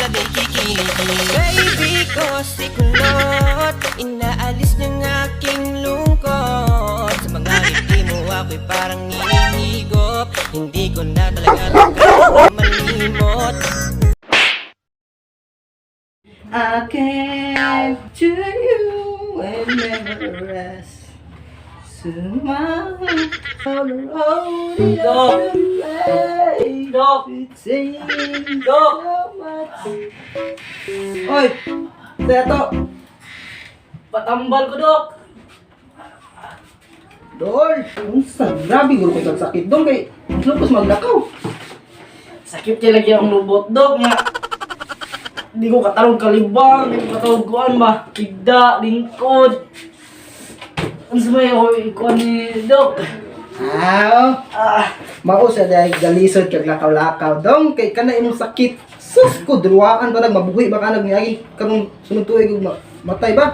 Gabi kikiliti. Baby ko si Kulot, inaalis niyang aking lungkot. Sa mga ngiti mo ako'y parang hinihigop. Hindi ko na talaga kaya malimot. I came to you and never rest. Soon my Dok! Dok! Dok! Oy! Seto! Patambal ko, Dok! Dol! Unsa? Grabe gulo kay sakit dong kay lupos maglakaw. Sakit kay lagi ang lubot, Dok, nga. Di ko katarong kalibang, di ko katarong kuan ba? Higda, lingkod. Ano sa may ako ikuan ni Dok? Aw, Ah, mao sa dahil galisod kag lakaw-lakaw dong kay kana imong sakit. Sus ko druwaan pa nag mabuhi ba ka nag niagi karong sunod tuig ug matay ba?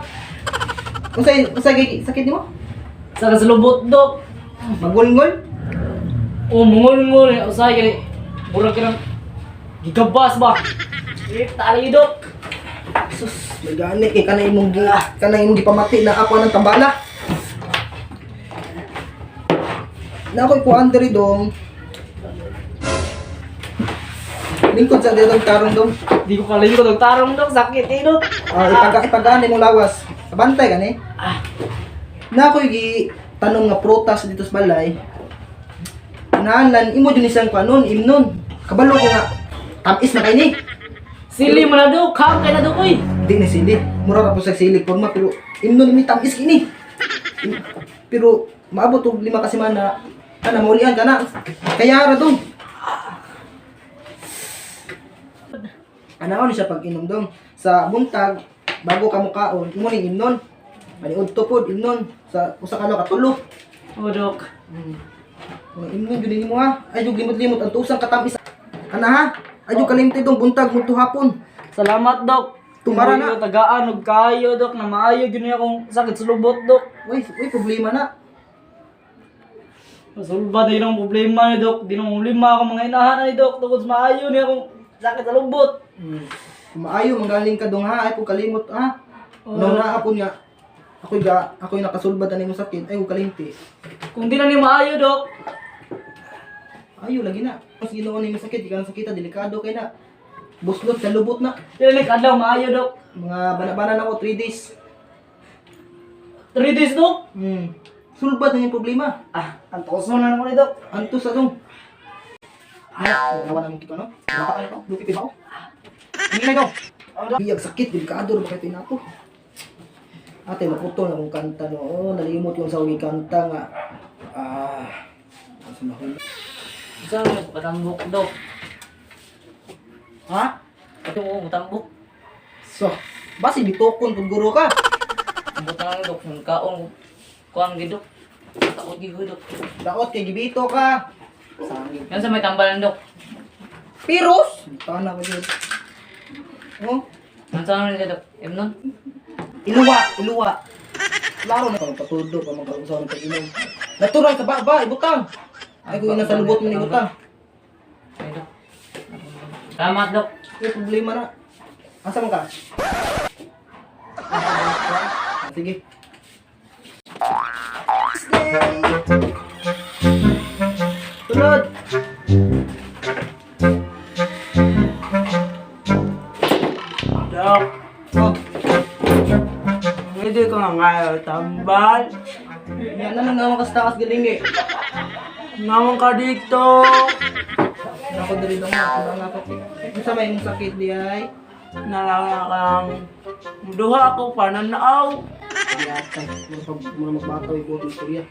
Unsay unsay sakit nimo? Sa kasalubot, Dok. Magulngol? O, mungol-ngol, eh. Usay kay murag ka ng gigabas ba? Eh, tali, Dok. Sus, may gani kay kana imong gipamati na ako ng tambala. Na ako'y kuan diri dong. Lingkod sa diri tarong dong. Di ko kalingkod og tarong, Dok. Sakit eh, Dok. Ah, ipagaan imong lawas. Bantay ka ni. Ah, Na ako'y gi tanong nga prutas dito sa balay. Nalan imo jud ni siyang kuanon, imnon. Kabalo ko nga tamis na kay ni. Sili mo na, Dok. Kam kay na, Dok, oy. Di ni sili. Mura ra po sa sili porma pero imnon ni tamis kini. Pero maabot og 5 ka semana ana maulian ka na. Kaya ra dong. Ana ni siya pag inom dong sa buntag bago ka mukaon imo ning imnon. Maniudto pod imnon sa usa ka adlaw katulo. O, Dok. Mga imnon jud nimo ha. Ay jud limot-limot ang tusang katamis. Ana ha. Ay jud kalimti dong buntag mudto hapon. Salamat, Dok. Tumara na. Tumayo, tagaan og kayo, Dok, na maayo gyud niya akong sakit sa lubot, Dok. Uy, uy problema na. Masulba din ang problema ni Dok. Di nang problema akong mga inahan ni Dok. Tungod sa maayo niya akong sakit sa lubot. Kung maayo manggaling ka dong ha, ay kung kalimot ha. Oo. No na apon nga. Ako'y nakasulbad ani mo sakit, ay kung kalimti. Kung di na ni maayo, Dok. Ayo lagi na. Mas Ginoo ni mo sakit, di ka na sakita, delikado kay na. Buslot sa lubot na. Di na ni kadlaw maayo, Dok. Mga bana-bana na ko 3 days. 3 days, Dok. Sulbad na yung problema. Ah, ang toso na naman ni Dok. Antos sa dong. Ah, nawa namin kito no. Baka ano, lupi pa ako. Hindi na dong. Biyag sakit, delikado ra ba kay pinato. Ate, maputol na akong kanta no. Oh, nalimot yung sa akong kanta nga. Ah, asa na hula? Saan mo katambok, Dok? Ha? Ito ko katambok. So, basi bitokon pud guro ka. Ambot na lang, Dok. Kung kaon, kuang gid, Dok. Takot gid ko, Dok. Daot kay gibito ka. Sangit. Yan sa may tambalan, Dok. Piros! Tana ko jud. Oh, Ang saan nila, Dok? Imnon? iluwa, iluwa. Klaro na kang patudo pa man karon sa pag-inom. Natural ka ba ba ibutang. Ay kung nasa lubot mo ni ibutang. Ay, Dok. Salamat, Dok. May problema na. Asa man ka? Ah, sige. Stay. Tulod. Dok, Oh, pwede ko nga ngayon tambal. yan na nang naman kas takas galing eh. Naman ka dito. Ako diri dong ako lang ako. Unsa may imong sakit di ay? Nalangang duha ako pananaw. Yatay, mga pag mga magbataw ibuot ng istorya.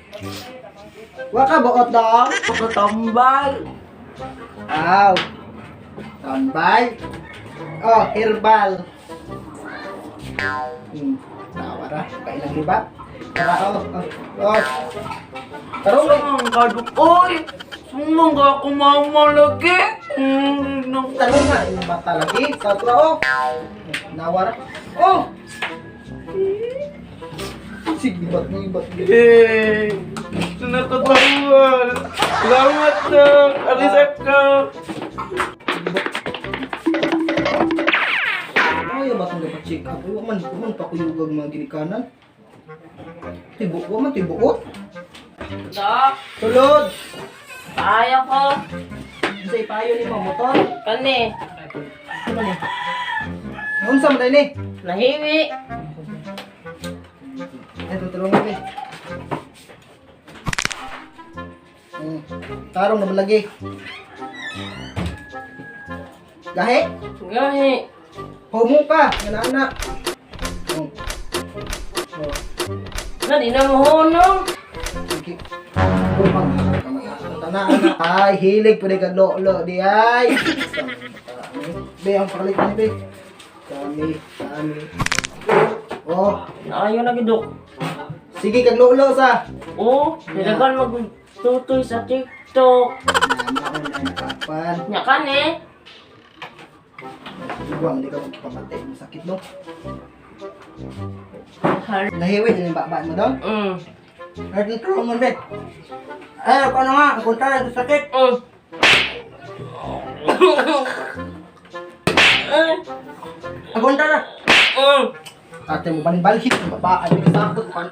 Wa ka buot dong. Katambal. Aw. Tambal. Oh, herbal. Tawa ra, kailang libat. Tara, oh, oh, oh. Tarong, eh. Sumang ka oy. Sumang ka ako mama lagi. Tarong nga, yung bata lagi. Sa tura, oh. Nawa ra. Oh. Sige, libat, libat. Hey, nakatambal. Salamat, Dok. Alis ako. Check up. Uy, wa man pa kuyugag mga ginikanan. Tibo, wa man tibuot. Dok, Sulod. paayo ko. Sa ipayo ni mo motor. Kani, Ano ni? Unsa man ni? nahiwi. Ay, tutulungan ko eh. Tarong naman lagi. Gahi? Gahi. Homo ka! Nga na. Oh. Na, di na mo hunong. Sige. Upang Tana, ana. Ay, hilig pwede ka lolo di ay. Be, ang pakalit ni be. Kami, kami. Oh, Naayo na gidok. sige kag lolo sa. Oh, dalagan magtutoy sa TikTok. Na, nakapan. Nya kani. Iguang, hindi ka magpapatay. Masakit, no? Har. Nahiwi, din yung babaan mo doon. Ay, tulong mo, be. Ay, ako na nga. Ang kontra, ang sakit. Ang kontra na. Ate mo, balhin ang babaan. May kasakot. Pan.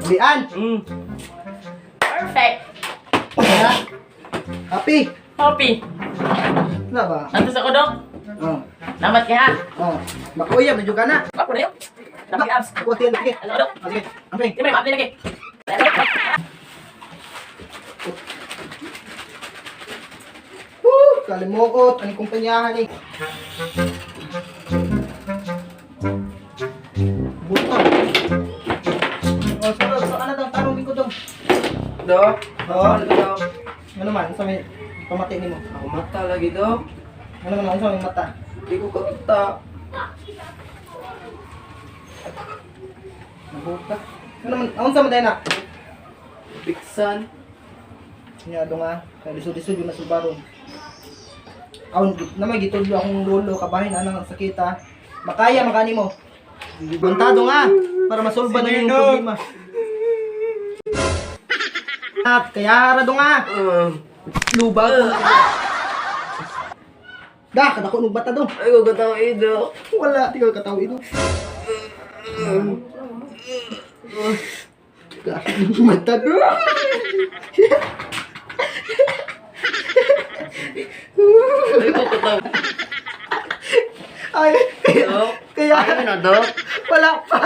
Ulian. Perfect. Ha? Happy. Happy. Ano ba? Antos ako, Dok. Oh. Namat ka ha. Oh. Makuya, medyo ka na. Ako na yun. Namat ka, abs. Ako, tiyan, lagi. Ano, Dok? Ah, sige. Amping. Di ba, ma-apply lagi. Woo! Kalimuot. Anong kumpanyahan eh. Buta. Oh, so, so, ano daw? Tarong ko daw. Dok, Oo. ano dok? Ano man? Sa may pamati nimo. Ako mata lagi, Dok. Ano man? Sa may mata. Di ko kakita. Nabuta. Ano man? Ano sa man na? Biksan. Nya do nga. Kay lisod-lisod yun na sulbaron. Aon na may gitudlo akong lolo kabahin anang sakit ha. Makaya makani mo. Bantado nga para masolba na yung problema. At kaya ra do nga. Lubag. Da, kadako nung bata do. Ay, ko katawa eh, Dok. Wala, di ka kataw ito. Mata do. Ay, ko katawa. Ay, Dok. kaya Ay, na, Dok. wala pa.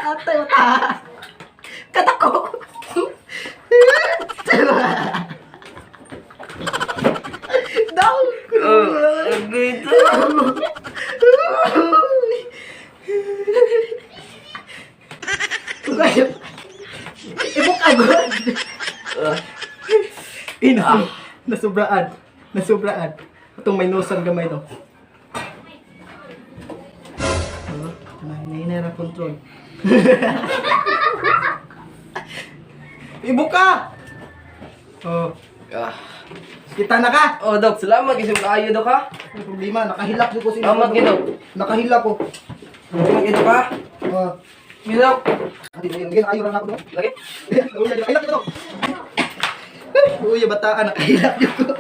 Atay mata. Katako. Daw. Oh, dito. Ibok agad. Ina, nasubraan. Nasubraan. Itong may nusan gamay no. Nahinara control. Ibok ka! Oh, Ah. kita na ka! Oh, Dok, salamat kasi kaayo, Dok, ha? May problema, nakahilak ko sa Tama, Gino. Nakahilak ko. Salamat, Dok, ha? Oh. Sige, Dok. Hindi, ayaw lang ako doon. Lagi. Uy, nakahilak ko. Uy, bataan, nakahilak ko.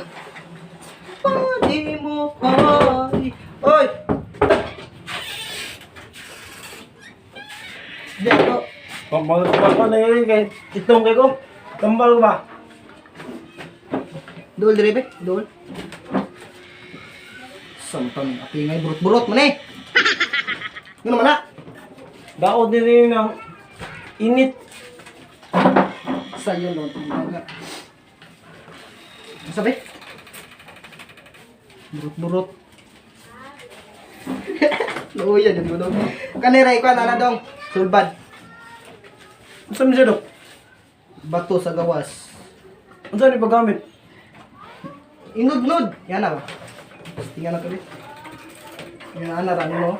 Di mo ko. Oy! Diyan ko. Pagpagpag na yun kay itong kay ko. Tambal ko ba? Dool, dire be. Dool. Samtan, api ngay burot-burot man eh. Ano man na? Daot din rin ng init. Sayo naman itong mga. Ano sabi? Burot-burot. Luya, dyan ko dong. Kanira, ikaw na dong. Sulbad. Unsa man siya, Dok? Bato sa gawas. Unsa ni paggamit? Inudnud. Yan na ba? Tingnan na tuloy. Yan na, rano no.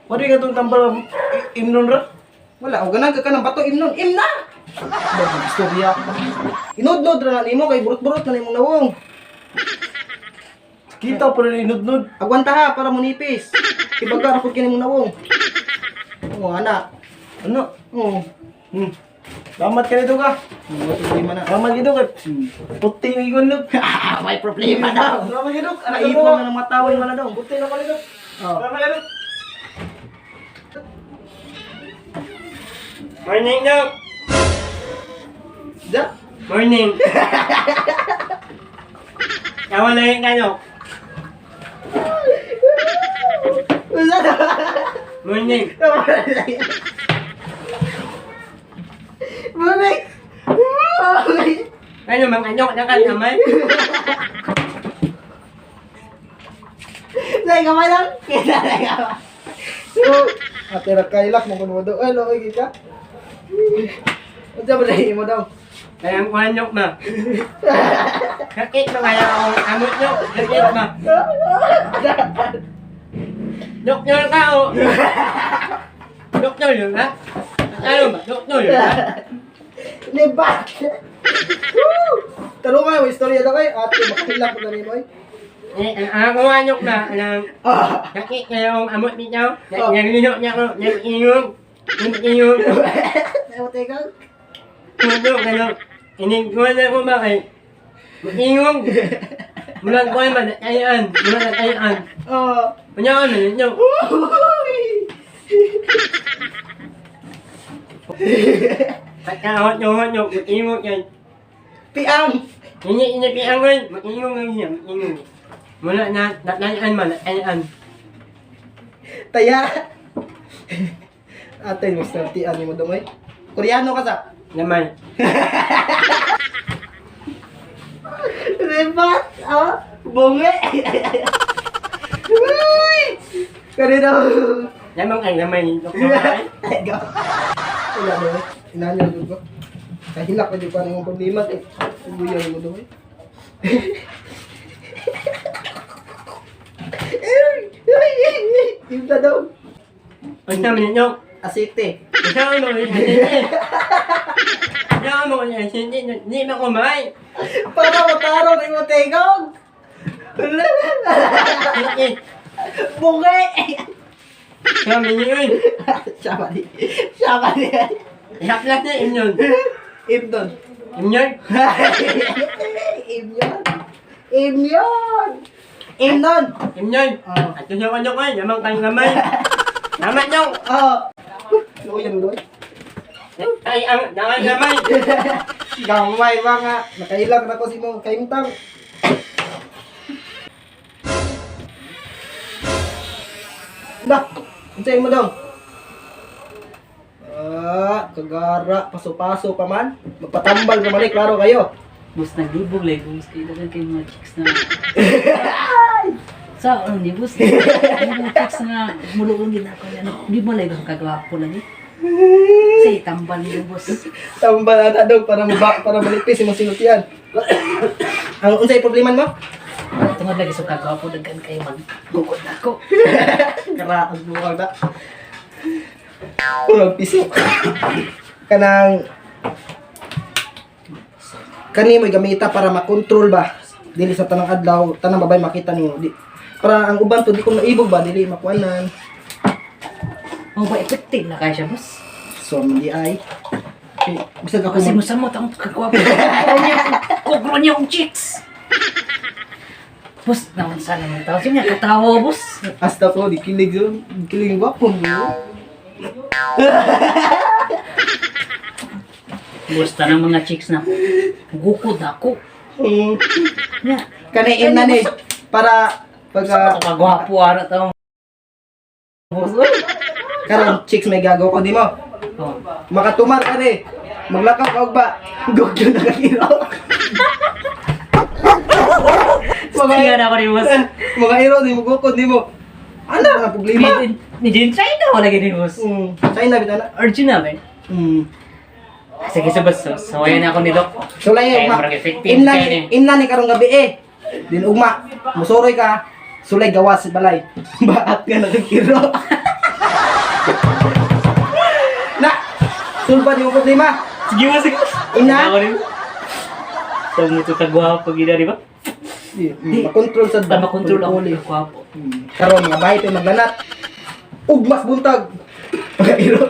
Wala ka itong tambal imnon ra? Wala, o ganang ka ka ng bato, imnon. Imna! Bagong istorya. Inudnud ra na nimo kay burot-burot na nimong nawong. Kita pa rin inudnud. Agwanta ha para munipis. Ibaga ra pud kini mong nawong. Oo, ana. Ano? Oo. Salamat ka nito ka. Wala problema na. Salamat gito ka. Puti yung igon look. May problema daw. Salamat gito. Naipon na ng matawin man na daw. Puti na pala ito. Oh. Salamat gito. Morning, Dok! Da? Morning! Tawa na yung ano. Wala na. Morning! Bumik! Bumik! Ano, mga anyok na ka naman? Nay, kamay lang. Kita na kamay. Ate ra kailak mo kuno daw. Ay, loy ka. Unsa ba dai mo daw? Kaya ang anyok ma. Sakit ba kaya akong amot nyo? Sakit ba? Doktor ka o! Doktor yun ha? Ano ba? Doktor yun ha? Libat. Tarong kayo, istorya daw kay ate makahilak ko nimo ay. Eh, ang ako anyok na, ang sakit kaya akong amot nito. Naglinok niya ako, nag-ingong. Nag-ingong. Ay, mo teka. Tudo, ano, inigwan na ko ba kay Ingong! Mula ko ay manatayan, mula natayan. Oh. Kunya ko na ninyo. Pagkaot nyo nyo, mag-ingong yan. Piang. Hindi inapiangan, mag-ingong lang siya, mag-ingong. Mula na, natayan man, natayan. Taya. Ate, mo startian nimo daw ay. Koreano ka sa. Naman. Libat. Ah, bungi. Uy! Kanina. Lamang ang laman yung Teka. Wala mo. Inanya ko. Kahilak na di pa nang problema eh. Subuyan mo daw eh. Timta daw. Basta man ninyo. Asite. Ikaw mo yung asinte. Ikaw mo yung asinte, hindi mo kumain. Para mataro na yung tegong. Sakit. Bungi. Sabi niyo yun. Siya ba di? Siya ba di? Ihaplas na imyon. Imdon. Imyon? Imyon. Imyon. Imnon. Imyon. Oo. At yung ano ko, lamang kang lamay. Tama daw. Oh. Luyan doon. Ay, ang dangan lamay. Gamay ba nga? Nakailang na ko si mong kaimtang. Dah, unsay mo dong? Ah, kagara, paso-paso pa man. Magpatambal ka man eh, klaro kayo. Boss, naglibog lang. Boss, kayo daghan kay mga chicks na. Sa ano ni boss? Mga chicks na muluong gina ko yan. Di mo lang kagwapo lagi. Kasi tambal niyo, boss. Tambal na dong para maba, para malipis imong sinultian. Ang unsay problema mo? Tungod lagi sa kagwapo daghan kayo mag gukod na ako. Karaag buwag na. Murag piso. Kanang kani mo gamita para makontrol ba dili sa tanang adlaw tanang babay makita nimo di para ang uban to di ko maibog ba dili makuanan. Oh, ba effective na kaya siya, boss. So di ay eh, bisag ako Kasi mag- musamot ang kagwapo. Kugro niya, kugro niya akong chicks. Boss, naman sana mong tao. Sige nga, katawa, boss. hasta ko di kilig yun di kilig yung gwapo mo. Boss, tanang mga chicks na gukod ako. Nya, Kani im na ni para pag sa kagwapo ara tao. Boss, oy. karon chicks may gagaw ko di mo Oh. makatumar ka ni maglakaw ka og ba gugyo na kakiro. Mga Tingnan ako ni boss. Mga iro di mo gukod di mo. Ano ang problema? Ni Jin China wala gini boss. China bitaw na. Arjuna ba? Sige sa boss, sawayan ako ni Doc. So layo Kaya ugma. murag effective Imna kayo ni. imna ni karong gabi eh. Din ugma. Musuroy ka. Sulay gawas sa balay. Baat ka nakikiro. Na. Sulba di mo problema. Sige boss, sige boss. Imna. Ako ni. Sa mo to kagwapo gina di ba? Di, makontrol sa Ba makontrol ako Puli. kagwapo. Karon nga bahay pa maglanat. Ugmas buntag. Mga iro.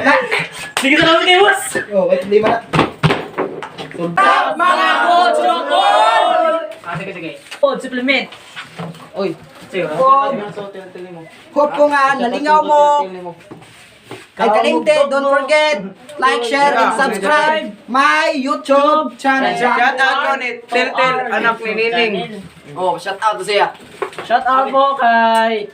Na. Sige, salamat kayo, boss. Oh, wait, problema na. Mga kochokol! Ah, sige, sige. Food supplement. Oy, Sige. hope ko nga nalingaw mo. Kay Kalinte, don't forget, like, share, and subscribe my YouTube channel. Shout out ko ni Tiltil, anak ni Nining. Oh, shout out to siya. Shout out po kay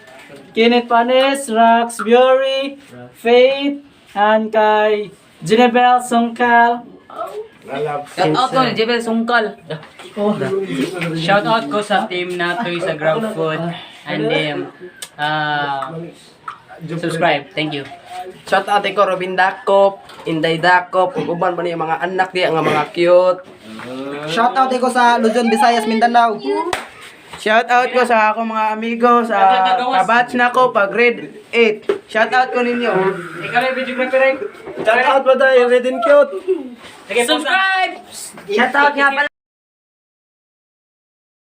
Kenneth Panes, Rax Bury, Faith, and kay Genebel Songkal. Shout out ko ni Jebel Sungkal. Oh. Shout out ko sa team natoy sa Grab Food and then subscribe. Thank you. Shout out ko Robin Dakop, Inday Dakop, ug uban pa niya mga anak diya nga mga cute. Shout out ko sa Luzon, Visayas, Mindanao. Shout out ko sa akong mga amigo sa kabatch na ko pag grade 8. Shout out ko ninyo. Ikaw yung videographer eh. Shout out pa tayo, red and cute. Subscribe! Shout out nga pala.